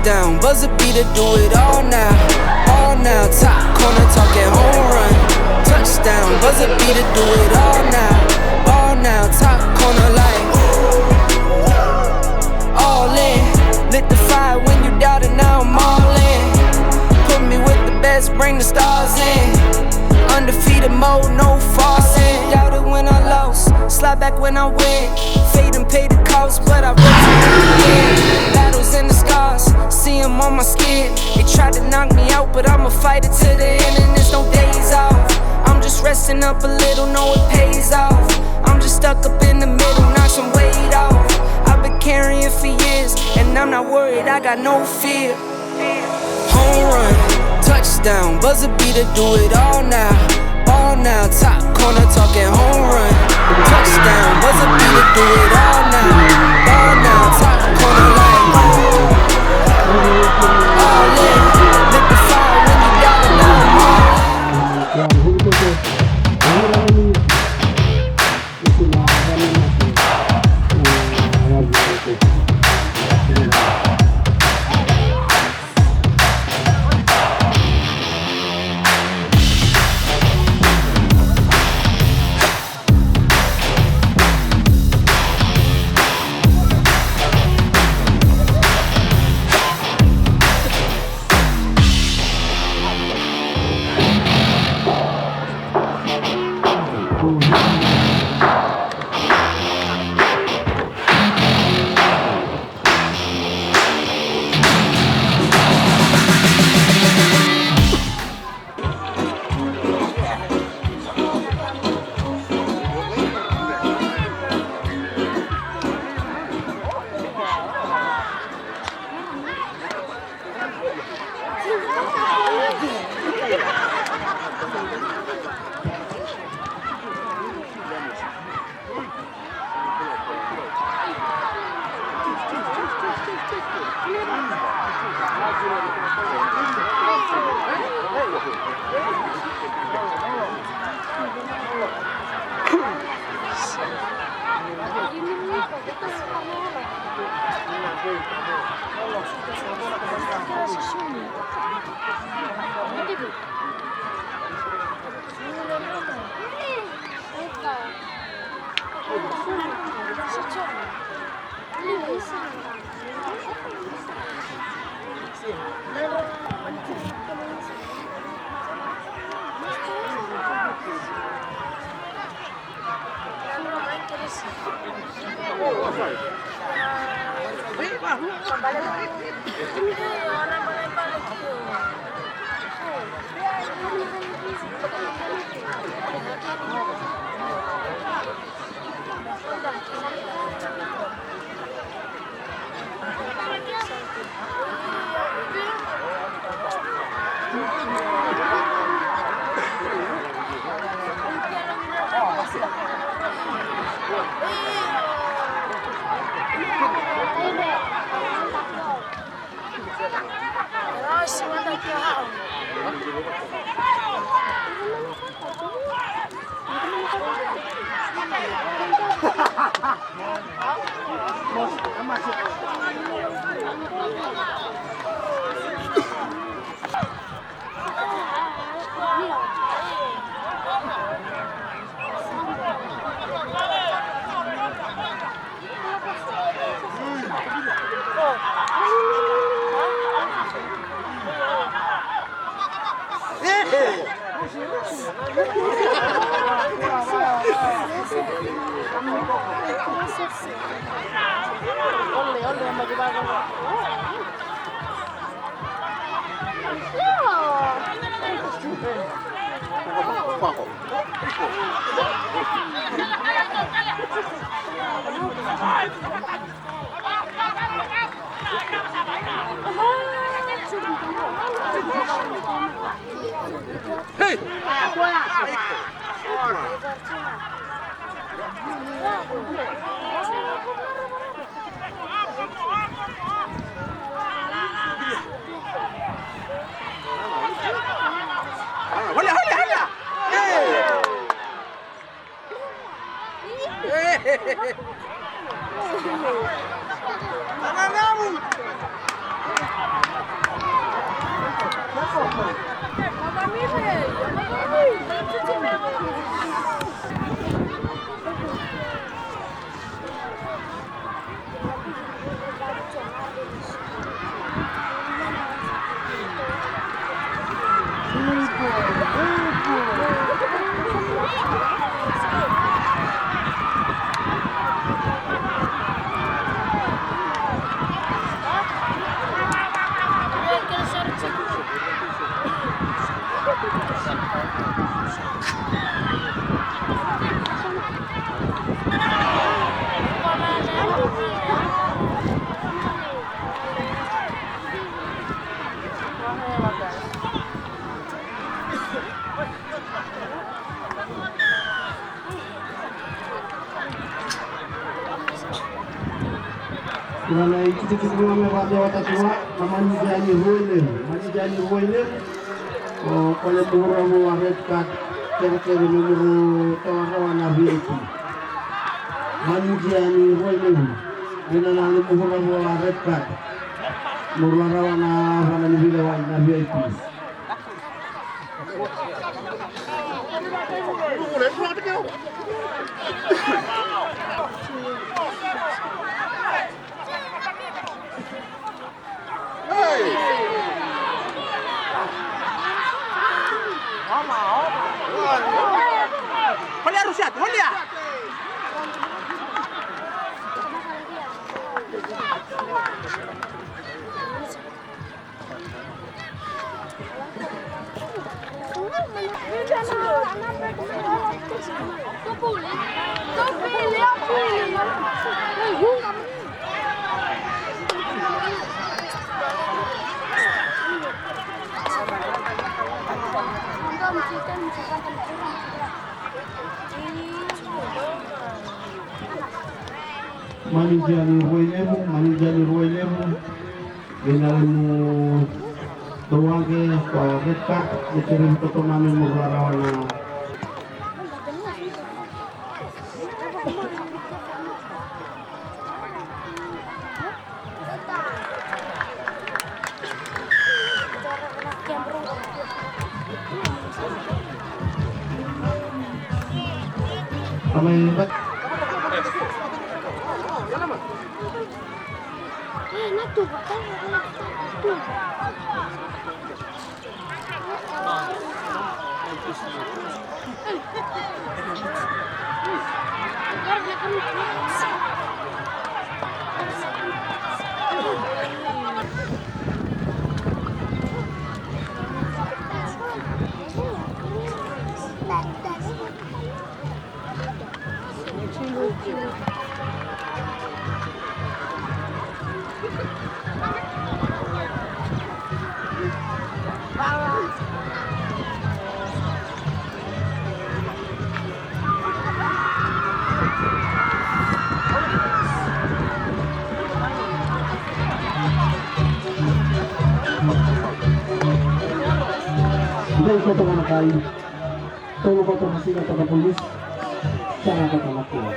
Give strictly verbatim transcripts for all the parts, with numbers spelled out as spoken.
Down, buzzer beater, do it all now. All now, top corner talking home run. Touchdown, buzzer beater, do it all now. Ball now, top corner like all in. Lit the fire when you doubt it, now I'm all in. Put me with the best, bring the stars in. Undefeated mode, no falling. Doubt it when I lost, slide back when I win. Fade and pay the cost, but I rose to the end. Battles and the scars, see 'em on my skin. They tried to knock me out, but I'm a fighter to the end, and there's no days off. I'm just resting up a little, know it pays off. I'm just stuck up in the middle, knock some weight off. I've been carrying for years, and I'm not worried, I got no fear. Home run, touchdown, buzzer beater, do it all now. Ball now, top corner talking home run. Touchdown, buzzer beater, do it all now. Ball now, top corner like all in. Lit the fire when you got it now. Ena itikitiki me vakadewataki vua na Manijani Ruailevu, Manijani Ruailevu. O koya e mukurau vua red card, kerekere me muri rawa na V I P. Manijani Ruailevu, ena na mukurau vua red card, muri rawa na vana ni veilewai na V I P. Holia, Rusiat, holia! Manijani Ruailevu, Manijani Ruailevu. Vinaka mu tawage ko red card, ni kere ni toto mame mu rarawa na. Amai bat. Dai koto na kai. Tolu vata na siga toka polisi. Sara vata na kua.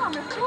Beautiful.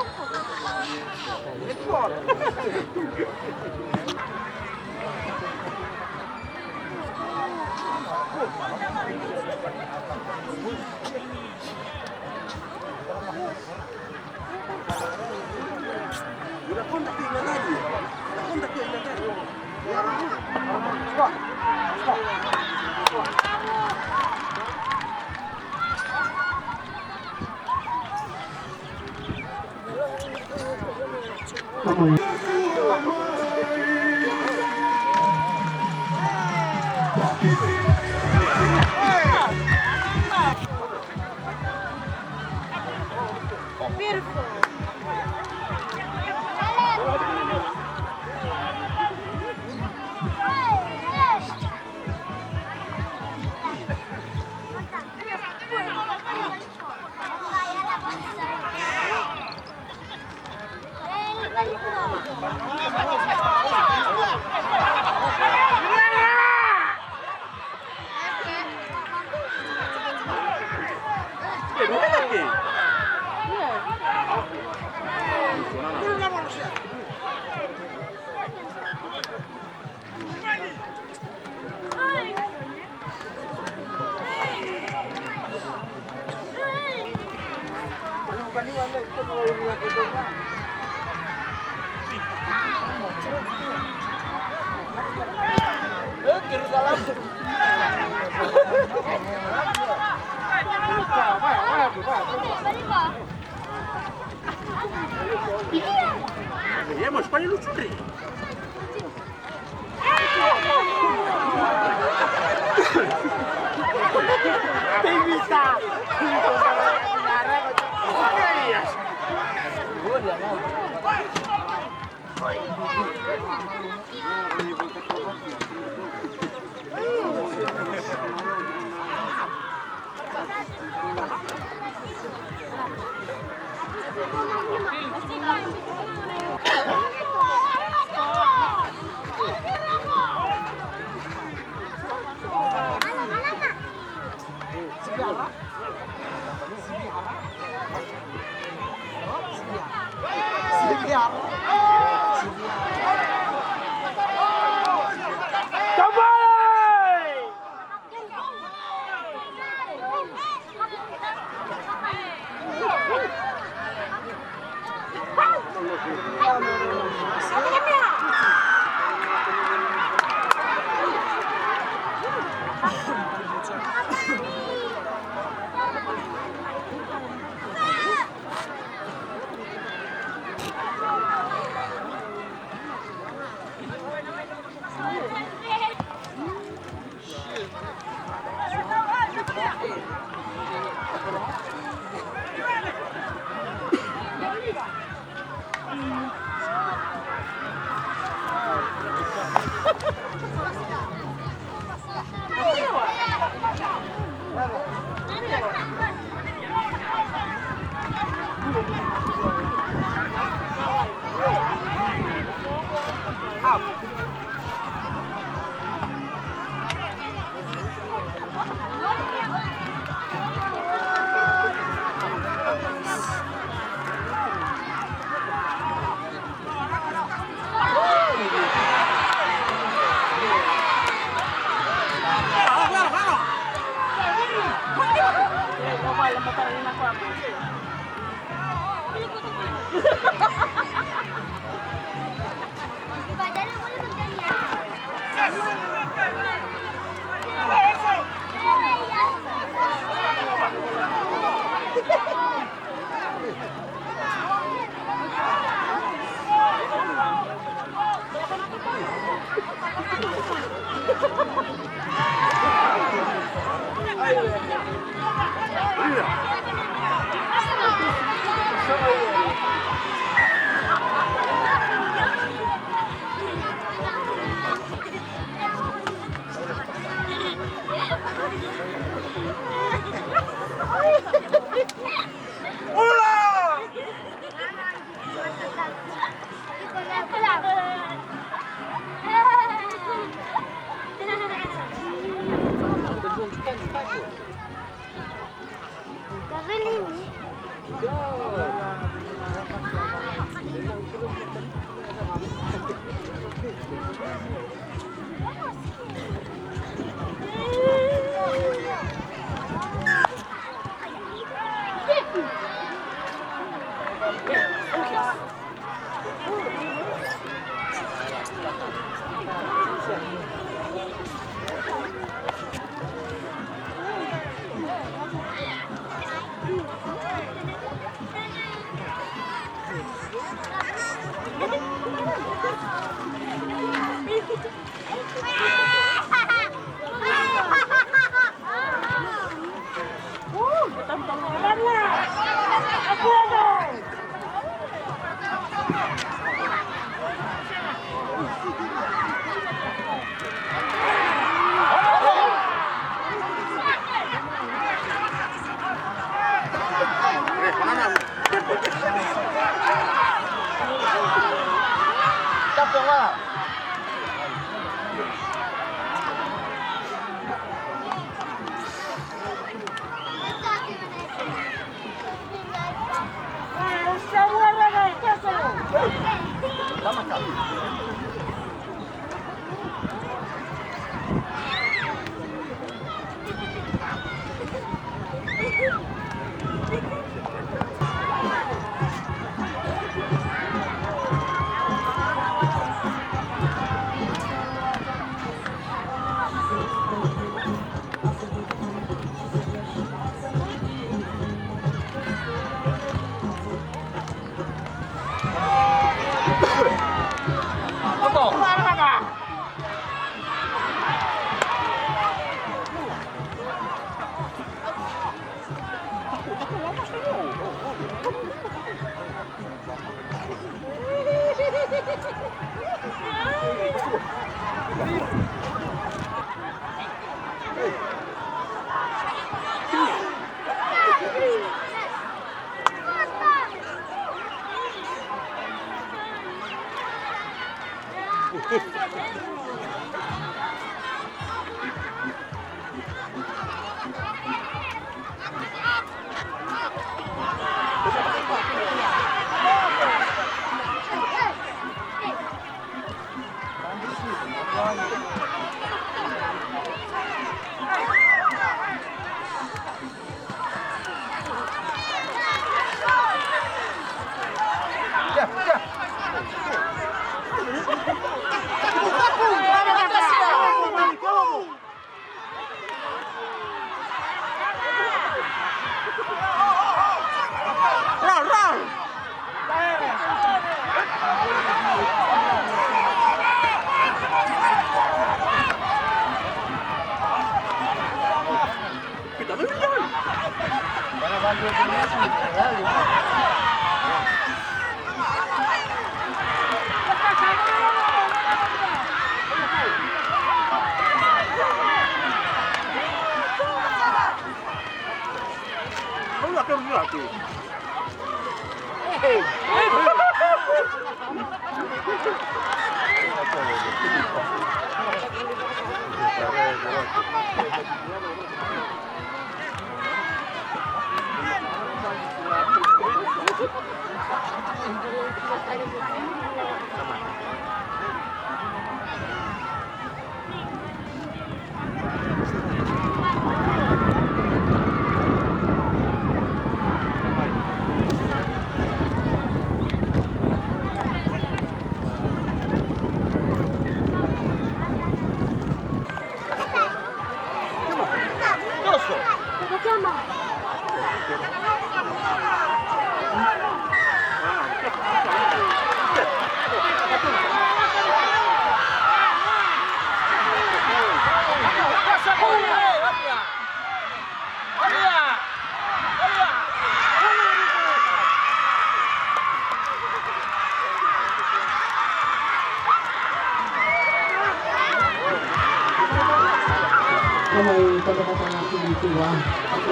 Kama i katakata na kili tuva.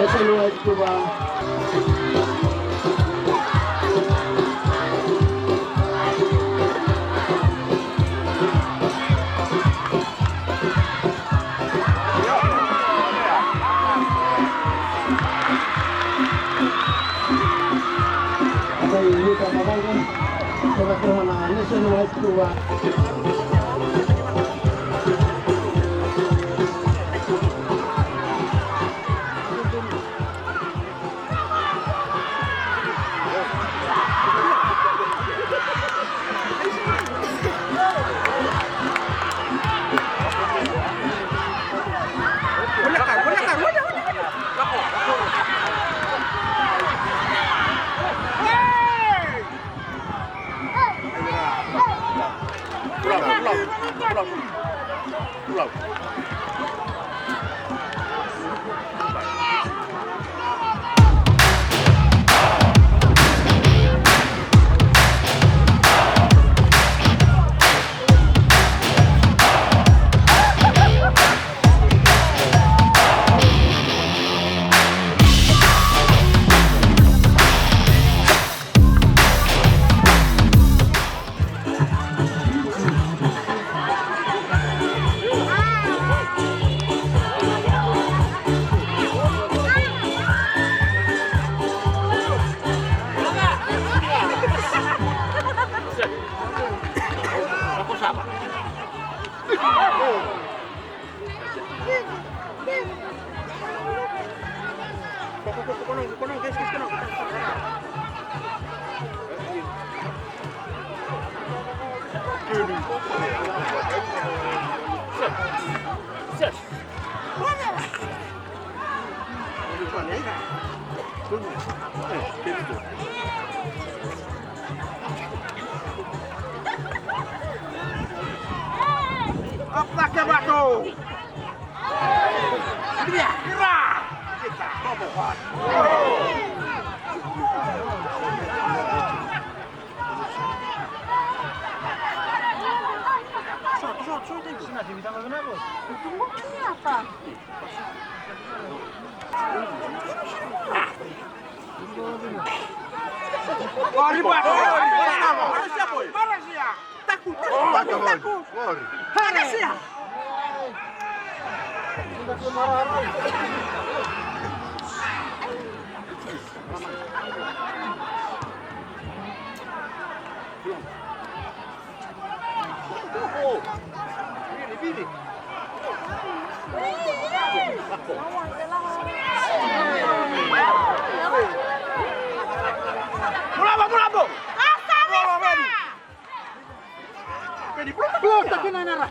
Esa lua i tuva. Ataque, vato! Vira! Vamos, vamos. Bravo, bravo! Bravo, bravo! Pelota kina na ra.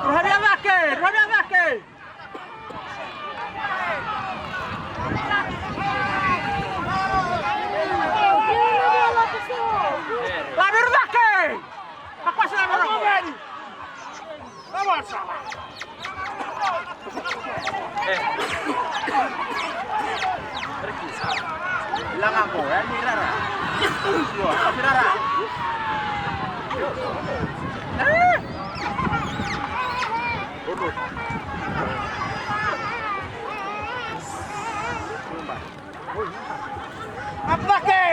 Rogoca cake, rogoca cake. Lave cake. Ka kwasa na rogo. Ataque!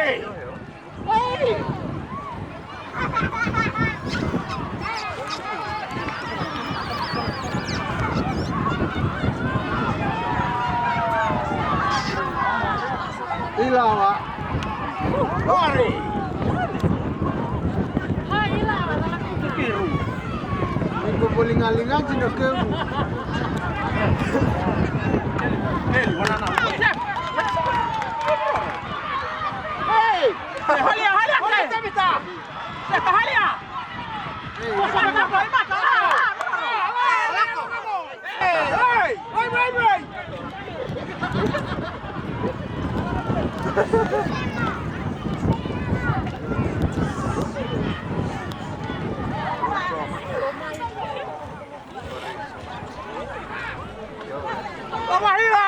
Ilawa. Ori. Ni ko voli ga liga dina keu. Hey! Halia, halia, halia. Seka, halia. Hey, hey, hey, hey. Vamos arriba.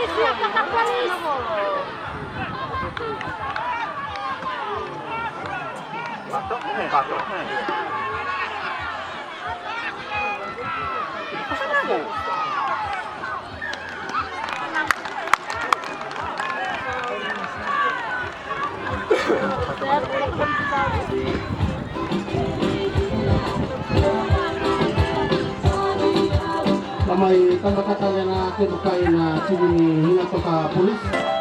Sa mai tabaka tale na kena kai na timi ni Natoka Police.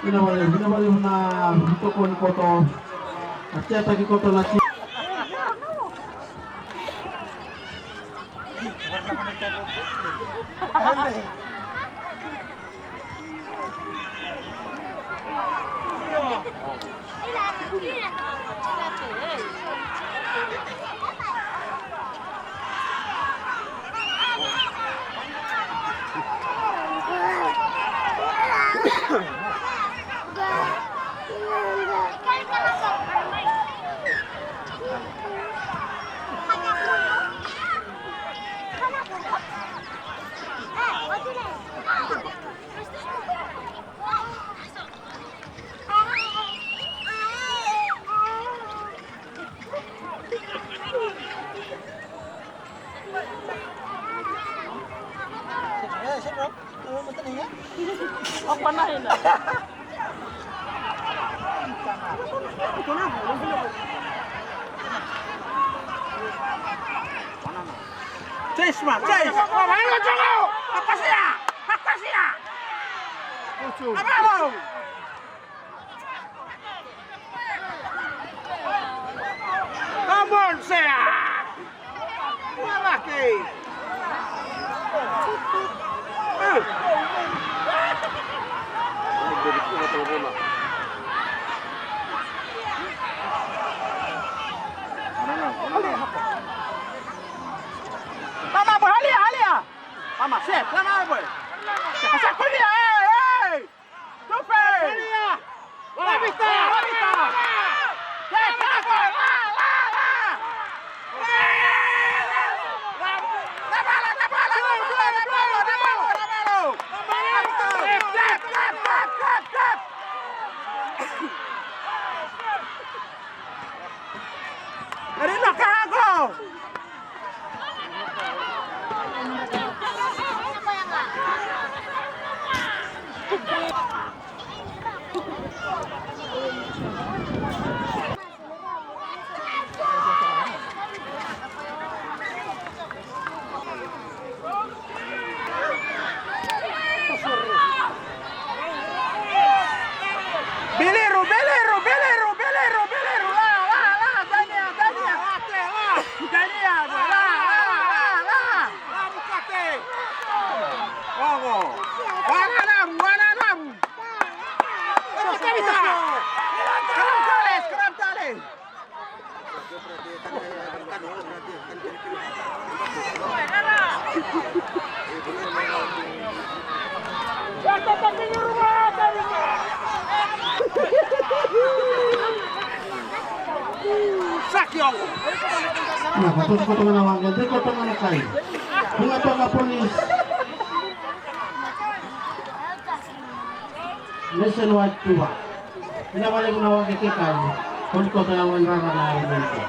Vinaka vakalevu, vinaka vakalevu na itokoni koto. A cetaki koto na ti. Chase, man, chase! Apasia! Apasia! Apasia! Come on, Sea! Maraki! Mama, boy, halia, halia! Mama, set, mama, boy! Saka, saka, halia, hey, hey! Tupe! Lavita! Lavita! Beleru, beleru, beleru, beleru, beleru, la, la, la, dania, dania, dania, la, la, la, la. Ogo. Ogo, lavu, ogo, lavu. Ogo, Tabita. Scrum tale, scrum tale. Saki ogo. Na, koto, koto ga na waqa, koto ga na kai. Koto ga na police. Nationwide Tuva. Ina vale kuna wake ke kai. Koni kota na wani rara na aru mento.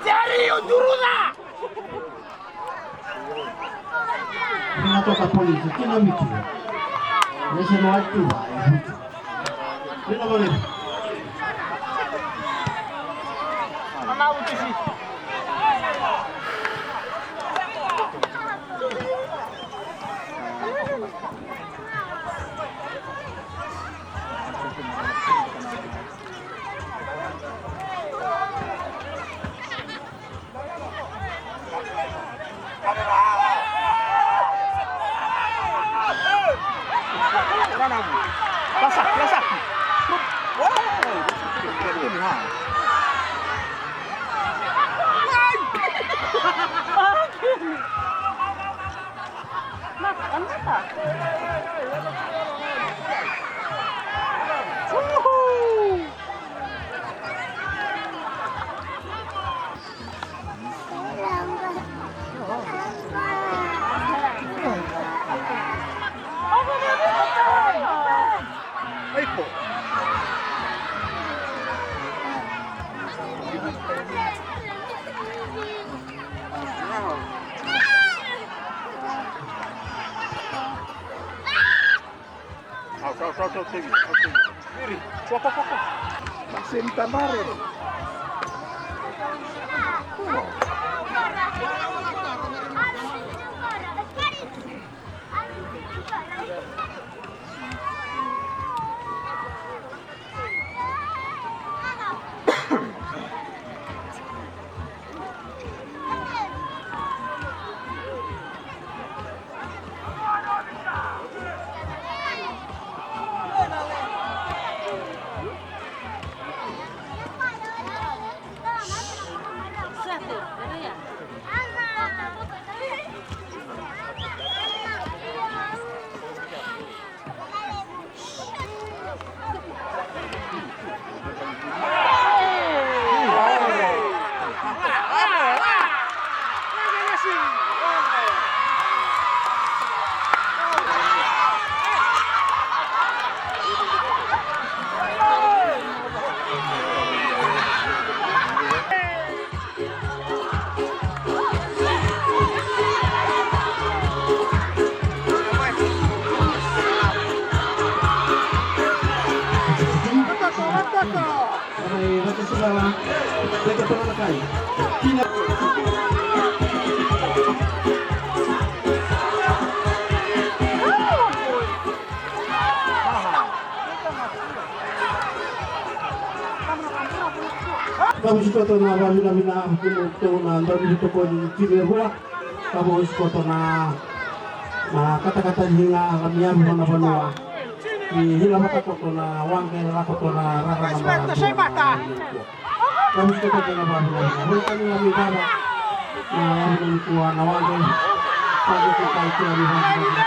Jari, o Juruca! Vinaka toka police, kina vitu. Nationwide Tuva, e vitu. Vinaka vakalevu. Ka vosikoto na vavinavina kemudou na dauniveitokoni ni timi e rua. Ka vosikoto na, na katakata ni liga lamiyavu vanavanua. Ni hila vata koto na waqe, lako koto na rara na bara. Ka vosikoto na vavinavina. Vosikoto na vavinavina. Na vavinavina kua na waqe. Ka vosikoto na vavinavina.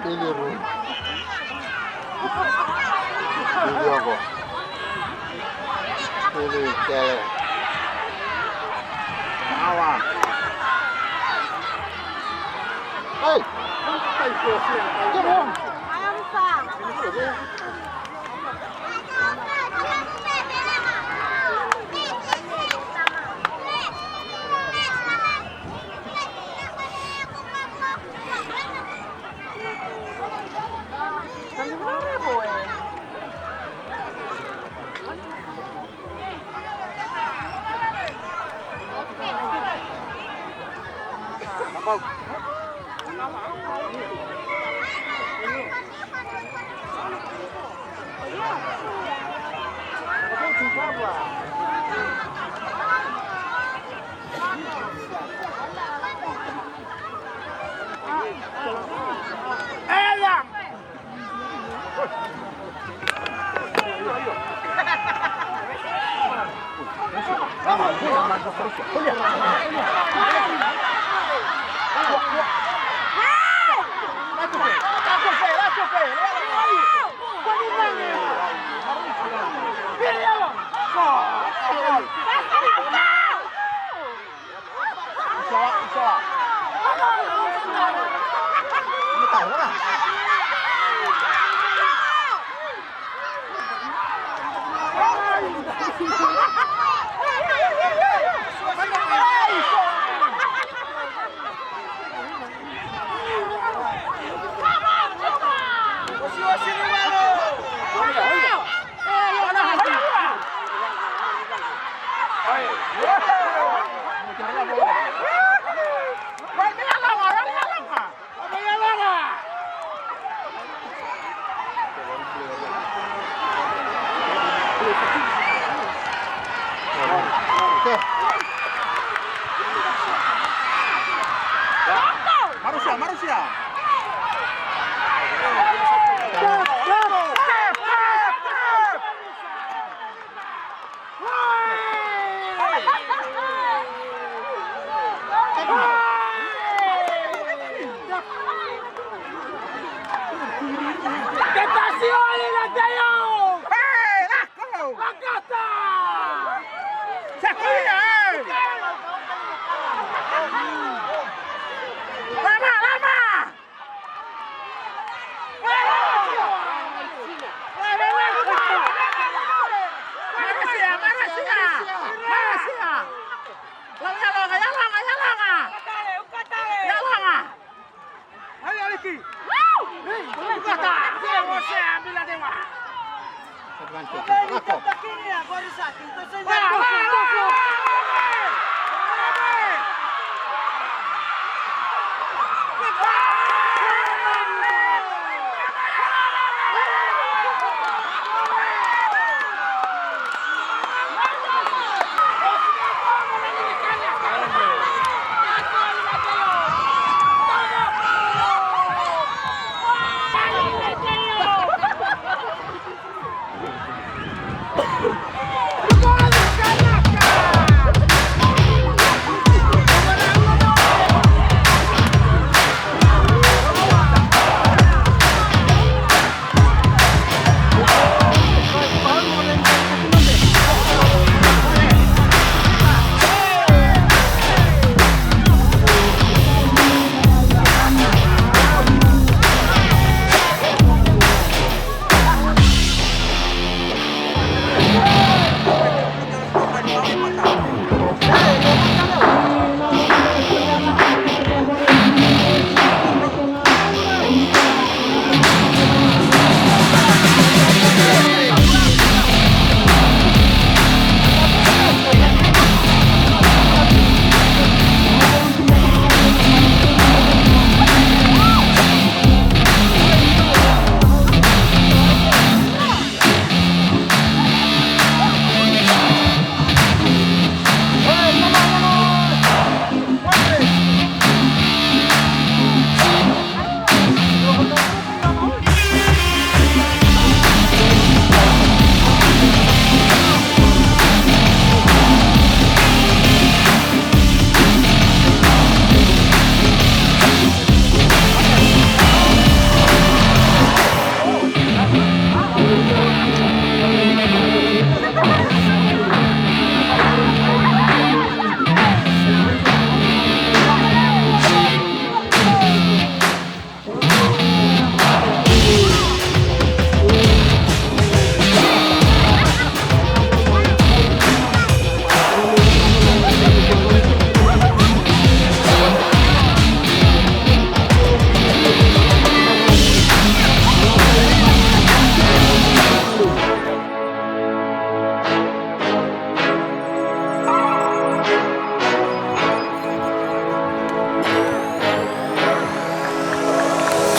Tini rua. Tini oqo. Tini kele. Awa. Ei! Come on!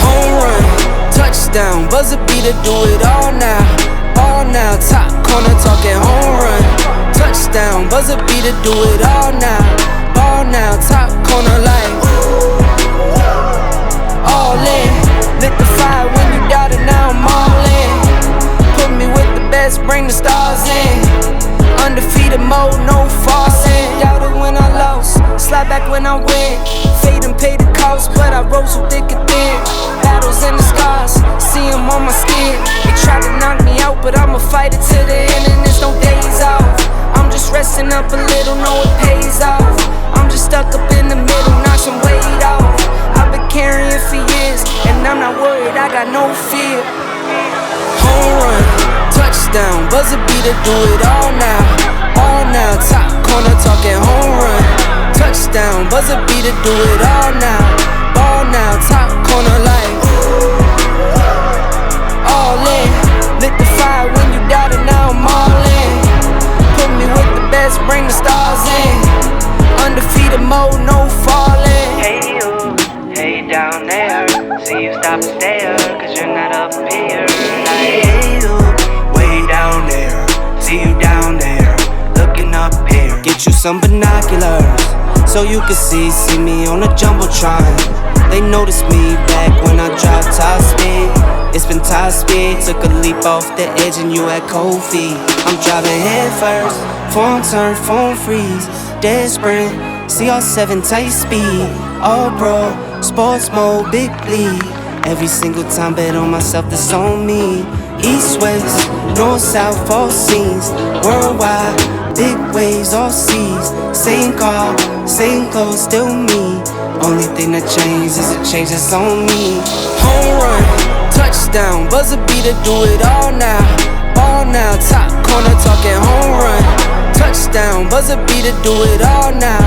Home run, touchdown, buzzer beater, do it all now, all now. Top corner talking home run, touchdown, buzzer beater, do it all now, ball now. Top corner like all in, lit the fire when you doubt it, now I'm all in. Put me with the best, bring the stars in. Undefeated mode, no falling. Doubt it when I lost, slide back when I win. Fade and pay the cost, but I rose through thick and thin. Battles and the scars, see 'em on my skin. They try to knock me out, but I'ma fight it to the end, and there's no days off. I'm just resting up a little, know it pays off. I'm just stuck up in the middle, knock some weight off. I've been carrying for years, and I'm not worried, I got no fear. Home run, touchdown, buzzer beater, do it all now, all now. Top corner talking home run, touchdown, buzzer beater, do it all now, ball now. Top corner like all in, lit the fire when you doubt it, now I'm all in. Put me with the best, bring the stars in. Undefeated mode, no falling. Hey you, hey down there, see you stop and stare, 'cause you're not up here. Like, hey you, way down there, see you down there, looking up here. Get you some binoculars, so you can see, see me on the jumbotron. They noticed me back when I dropped top speed. It's been top speed, took a leap off the edge and you at cold feet. I'm driving head first, phone turn, phone freeze, dead sprint, C R seven tight speed, all pro, sports mode, big league. Every single time bet on myself, that's on me. East, west, north, south, all scenes. Worldwide, big waves, all seas. Same car, same clothes, still me. Only thing that changed is a change that's on me. Home run, touchdown, buzzer beater, do it all now. All now, top corner talking home run. Touchdown, buzzer beater, do it all now.